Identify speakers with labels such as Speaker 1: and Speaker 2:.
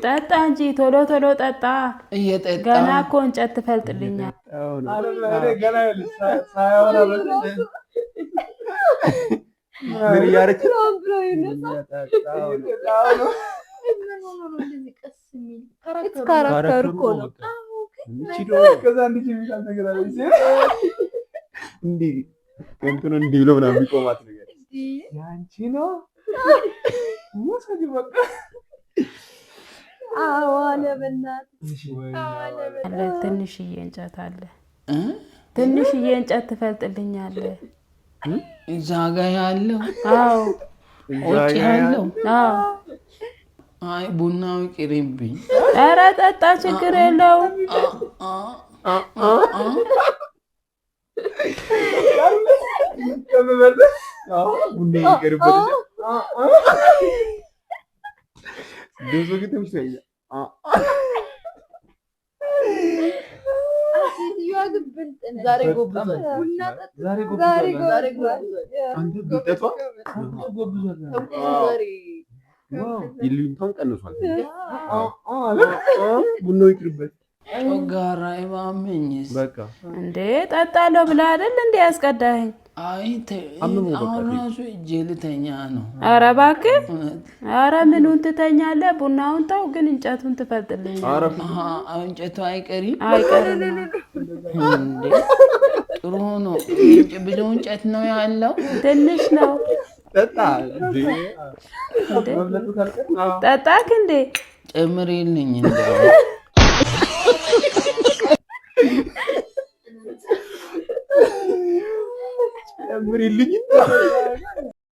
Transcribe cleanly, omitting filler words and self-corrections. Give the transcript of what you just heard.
Speaker 1: ጠጣ እንጂ፣ ቶሎ ቶሎ ጠጣ።
Speaker 2: እየጠጣ
Speaker 1: ገና እኮ እንጨት ትፈልጥልኛል።
Speaker 3: ገና ሳያወራ በፊት
Speaker 4: ምን እያደረች?
Speaker 5: ብሎ ይነሳ።
Speaker 3: እየጠጣሁ ነው።
Speaker 6: ምን ሆኖ ነው እንደዚህ ቀስ የሚል?
Speaker 5: Character እኮ ነው።
Speaker 3: ከዛ እንዲህ የሚባል ነገር አለ።
Speaker 4: እንዲህ እንትኑ እንዲህ ብሎ ምናምን የሚቆማት ነገር።
Speaker 3: ያንቺ ነው፣ ውሰጂ በቃ።
Speaker 5: አዎ አለ፣ በእናትህ አለ።
Speaker 1: አለ፣ ትንሽዬ እንጨት አለ።
Speaker 2: እ?
Speaker 1: ትንሽዬ እንጨት ትፈልጥልኛለህ?
Speaker 2: እዛ ጋ ያለው?
Speaker 1: አዎ።
Speaker 2: ውጭ ያለው?
Speaker 1: አዎ።
Speaker 2: አይ፣ ቡናው ይቅርብኝ።
Speaker 1: ኧረ ጠጣ፣ ችግር የለውም።
Speaker 2: አ አ አ።
Speaker 4: ቡና ይቀርበት። ድምፁ ግን ተመችቶኛል።
Speaker 5: ሴትዮዋ ግን ብልጥ ነች።
Speaker 6: ዛሬ ጎብዟል።
Speaker 5: ቡና ጠጥ
Speaker 3: ዛሬ
Speaker 5: ዛሬ
Speaker 3: ጎብዟል።
Speaker 6: ዛሬ
Speaker 5: ጎብዟል።
Speaker 4: አንተ ብልጠቷ
Speaker 3: ጎብዟል።
Speaker 6: ዛሬ።
Speaker 4: ይሉኝታውን ቀንሷል።
Speaker 3: አለ።
Speaker 4: ቡናው ይቅርበት።
Speaker 2: ጨጓራ ባመኝስ?
Speaker 4: በቃ።
Speaker 1: እንዴ፣ ጠጣለሁ ብለህ አይደል እንዴ ያስቀዳኸኝ?
Speaker 2: አይ
Speaker 4: አመመው በቃ።
Speaker 2: አሁን ራሱ እጄ ልተኛ ነው።
Speaker 1: ኧረ እባክህ።
Speaker 2: እውነት።
Speaker 1: ኧረ ምኑን ትተኛለህ? ቡናውን ተው፣ ግን እንጨቱን ትፈልጥልኛለህ።
Speaker 4: ኧረ።
Speaker 2: አሀ፣ እንጨቱ አይቀሪም?
Speaker 1: አይቀርም።
Speaker 2: እንዴ፣ ጥሩ ነው። ብዙ እንጨት ነው ያለው?
Speaker 1: ትንሽ ነው።
Speaker 4: ጠጣ እንዴ?
Speaker 3: መብለጡ ካልቀረ።
Speaker 1: ጠጣክ እንዴ?
Speaker 2: ጨምሪልኝ እንደው።
Speaker 4: ጨምሪልኝ።